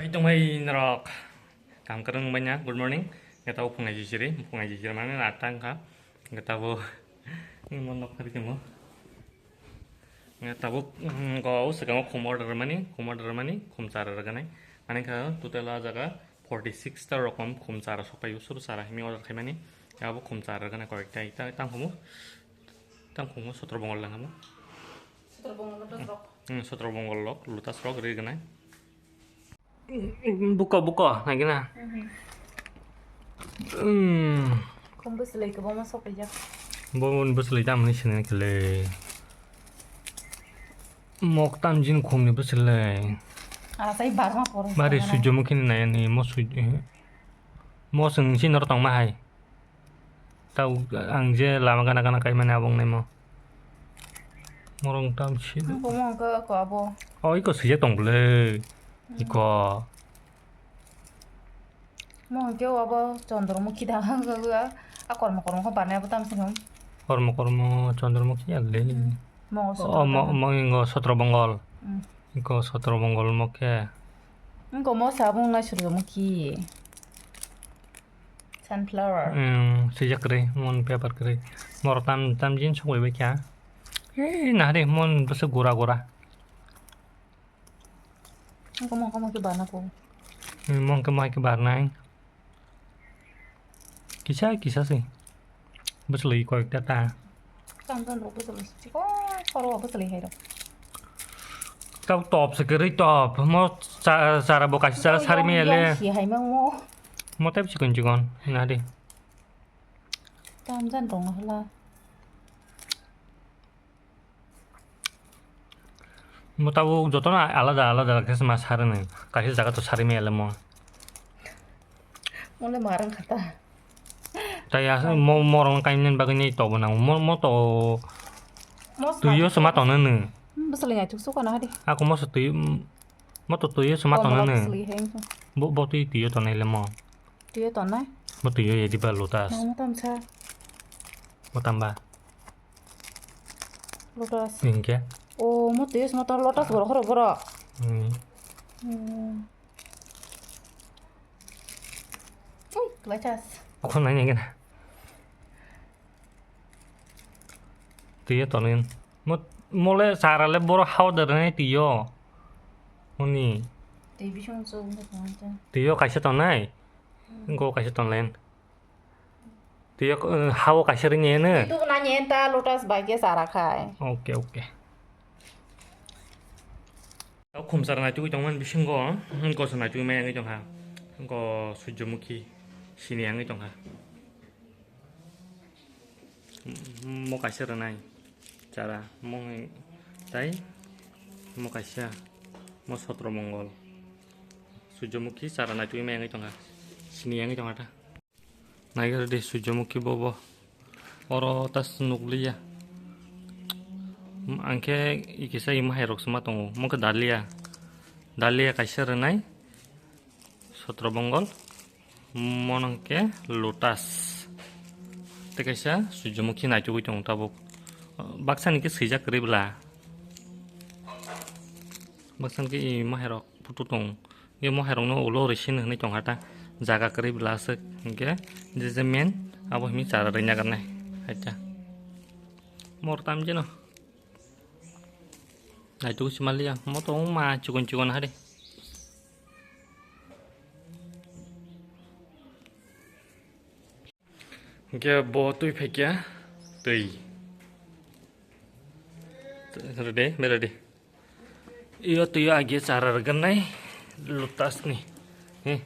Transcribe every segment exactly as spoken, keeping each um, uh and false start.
Hai tongmai norok. Kam kwrwng wngmanya, good morning. Neta o phungai jisiri, phungai jisiri mane atta wngkha. Neta bo, ni mon nok khari temo. Neta bo, mm, go o swkango khum order mani, khum order mani, khum chara rwgani. Mane kha total a jaga forty six ta rokom khum chara sokpaio, suru chara himi order khaimani. Abo khum chara rwgani koyekta, ta, tang khumu, tang khumu sotro bongol lang khumu. Sotro bongol lotus rok. Hmm, sotro bongol lok, lotus rok ri gwnai. Buko, buko, naigina. Mhm. Hmm. Khum bwswlwi kwbangma sokphaijak. Bo bwswlwi tamni sini kile. Mok tamjin khumni bwswlwi. Asai barma poro. Bari sujomukhi ni nayani mo suj-, eh. Mo swng si noro tongma hai. Tau ang je lama gana gana kaimani abo wngnai mo. Morong tam si. Ang bo mo hwnkhe ko abo. O iko swijak tong bwle. Hmm. Iko. Mo hwnkhe abo Chandramukhi da hwnkhe a kormo kormo khe banai abo tam si hwn. Kormo kormo Chandramukhi ya le. Hmm. Mo o mo, mo ingo Sotro Bongol. Hmm. Iko Sotro Bongol mo khe. Ang ko mo sabung nai Surjomukhi. Sunflower. Hmm, swijak kwrwi, mon paper kwrwi. Moro tam, tam jin sokbai bai kha. Ei, nahari, mon bwswk gura gura. Ang komo, komo khe barna ko. Hmm, mon khe mai khe barnai. Kisa, kisa se. Bwswlwi koyekta ta. Tam tam rok bwswlwi. Chikon koro bwswlwi hai rok. Tau top se kwrwi top. Mo cha-, chara bo kaisa chara sari mele. Yong si hai mang mo. Mo tep chikon chikon. Na de. Tam jan rong hala. Mo tabuk jotono alada alada khe ma sarani. Kaisa jaga to sari mele mo. Mole marang khata. Tai asa mo, morong kaimnen bagwi ni tobo nang. Mo, mo to Mo tuyo sa- sema tono no. Hmm, bwswlwi nai thuk sukana hadi. Ako mo sa tuyo, mo to tuyo sema tono no. Bwswlwi heng. Bo, bo tuyo tuyo tonai le mo. Tuyo tonai? Mo tuyo ye diba lotus. Nang mo tamsa. Mo tamba. Lotus. Hingke? O, mo tuyo sema to lotus borok horo borok. Hmm. Hmm. Ui, klachas. Ako nai nai gana. Tiyo tonin. Mo, mole sarale boro hao da rene tiyo. Oni. Tei bisong so nge tong ta. Tiyo kaisa tonai. Go kaisa tonlen. Tiyo, eh, hao kaisa ringe ne. Itu na nyen ta lotus bai ke sara khai. Oke, oke. O khumsar naitugwi tongmani bisingo, hmm, gosa naitugwi mai wngwi tongkha. Go Surjomukhi sini wngwi tongkha. Mo kaisa rwnai chara, mo hai tai mo kaisa, mo Sotro Mongol. Surjomukhi chara naitugwi mai wngwi tongkha. Sini wngwi tongkha ta. Naigar de Surjomukhi bobo. Oro tas nukliya. Angkhe ikisa ima hai rok sima tongo. Mokhe dalia. Dalia kaisa rwnai. Sotro Bongol. Monongke lotus. Tei kaisa Surjomukhi naitugwi tongo tabuk. Baksa ni khe swijak kwrwi bwla. Baksa ni khe ima hai rok photo tong. Ye mo hairokno ulo rwi sini hwnwi tongkha ta. Jaga kwrwi bwla aswk hinkhe je je men abo hwnwi chara rwina gwnai. Haita. Mor tam jeno. Naituk si maliya. Mo to wngma chikon chikon hari. Hinkhe bo twi phaikya twi. Ready, be ready. Iyo twi age chara rwgwnnai lotus ni. He.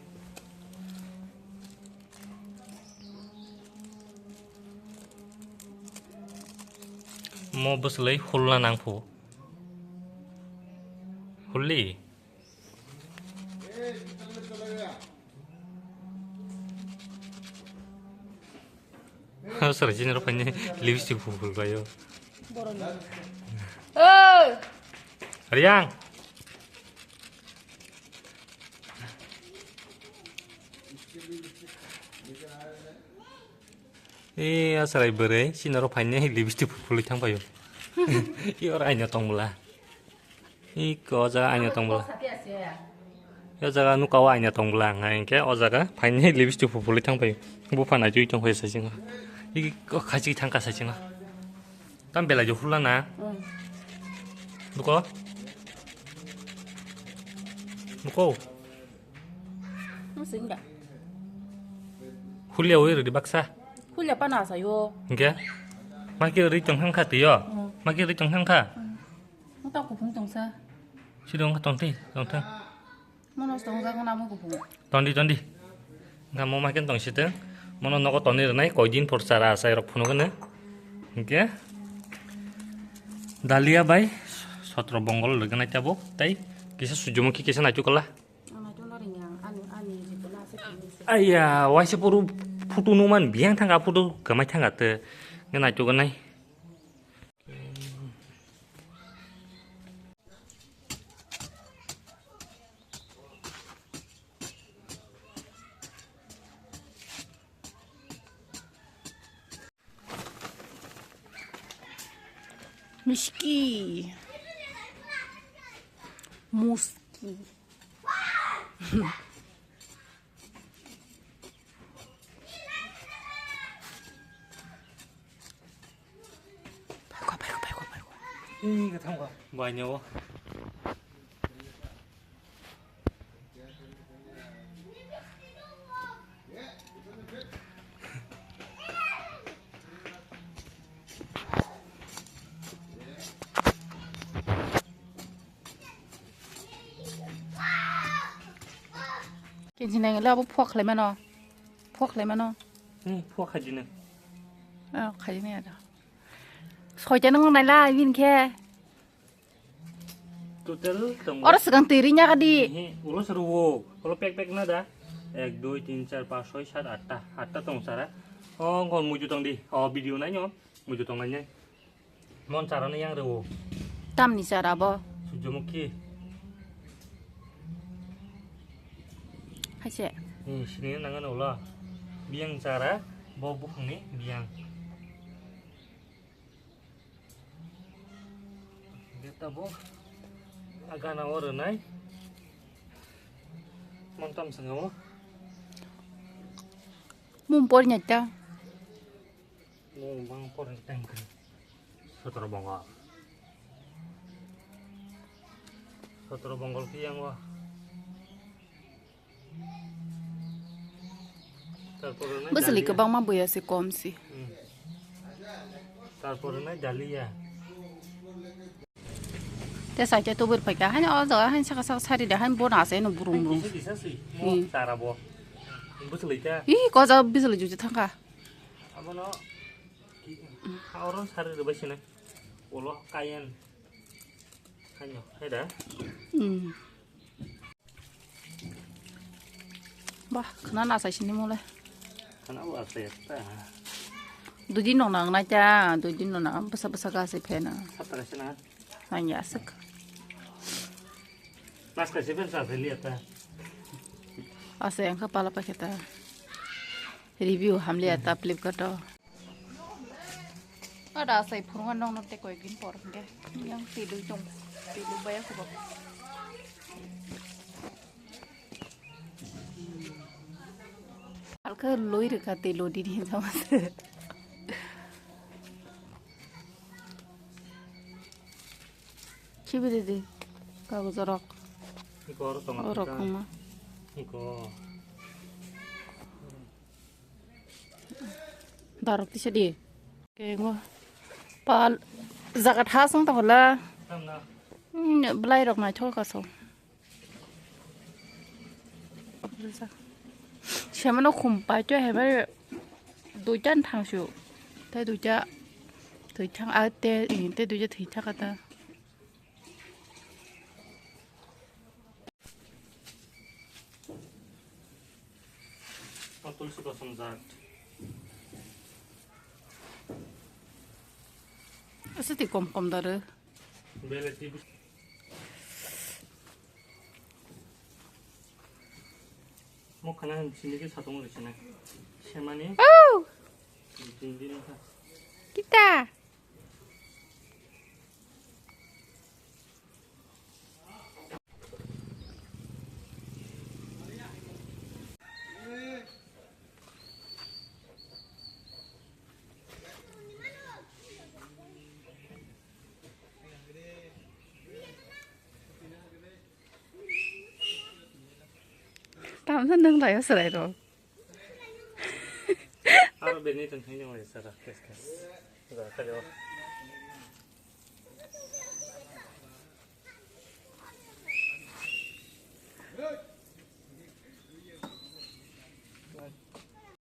Mo bwswlwi hulna nangphu. Hulli. Sir, sini rok paine lipstick phu phu kayo. Oi! Riang. E, aswrai bwrwi, sinaro phainai lipstick phulwi thang paio. I oro aina tong bwla. I ko ja aina tong bwla. O jaga nuka o aina tong bwla, hwnka hinkhe o jaga phainai lipstick phupulwi thang phai. Bupha naitugwi tong phai saichung. Iki khachi thang kha saichung. Tam belai jo hula na. Hmm. Nuko. Nuko. Nusinga. Hulia oi redi baksa. Hulia pana sayo. Hinkhe. Maki ri tong thang kha tiyo. Hmm. Maki ri tong thang kha. Hmm. Nuta kuphung tongsa. Sidong tong ti, tong thang. Mono tong jak na mo kuphung. Tondi, tondi. Nga mo ma ken tong siteng. Mono nogo toni rwnai koi din por chara asai rok phunuk hwno. Hinkhe Dalia bai sotro bongol rwgwnai tabuk tei kisa sujumukhi kisa naitukla. Ang naitukla ringya, ani, ani jikuna ase kini se. Aiya, waisa puru photo nungman biyang thangka photo kwmai thangka te. Nge naituknai. Miski. Muski. Phaikho, phaikho, phaikho, phaikho. Ih, ka thangkha. Bai neo. Kenchi nai le abo phok khlai mano. Phok khlai mano. Hmm, phok khai dino. Oh, khai dino ya. Soita nung nai la, win khe. Total tong. Oro swkang twi ri nya ka di. Ehe, ulo sero wo. Ulo pek pek na da. Ek, dui, tin, char, panch, soi, sat, atta. Atta tong sara. Oh, ngon muju tong di. Oh, video nai nyo. Muju tong nai nai. Mon chara ni yang rewo. Tam ni chara bo. Sujamukhi. Haise. Ni sini nangan ulo. Biyang chara. Bo bukhang ni biyang. Hingke tabuk a gana o rwnai montam swngo. Mung por nyata. Mung bang por nyata hingke sotro bongol. Sotro bongol khe yango. Bwswlwi kwbangma buya se kom se. Hmm. Tarpore nai dalia. Te saite tubur paikha, haino o jaga haino saka saka sari da, haino bono asai no burum burum. Kisa kisa si, mo tara bo. Bwswlwi ta. Ih, ko jaga bwswlwi juji thangkha. Abono ki, ha oro sari rwbai sini. Ulo kayen. Haino, hai da. Hmm. Bah, khna na sai sini mole. Khna bo asai ta. Dui din nong nang nai ta, dui din nong nang bwsa bwsa ga sai phena. Sat ta sina. Nang ya sik. Nas ka seven sa pheli ta. Asai ang kha pala pa kheta. Review hamli ta Flipkart o. Ada asai phurungan nong nong te koi din por hingke. Yang tidu jong, tidu baya kubak. Halka loi rwkha tei lodi di hinjama se. Khibi de de. Kaguj rok. Iko oro tongo. Oro koma. Iko. Darok tisa di. Kengo. Pal. Jaga thasung ta hola. Tamna. Hmm, belai rok naithok kaso. Semano khum paito hebar duita thangsu. Tei duita thwi thang a te, te duita thwi thang kata. Tulsi kosom jat. Asa ti kom kom dare. Bele ti. Mo khana sini ke satong re sini. Semani. Oh. Tin din kha. Kita. Amsa nang layo serai ro. Aro bini tong thangni wai sara, kes kes. Za kali o.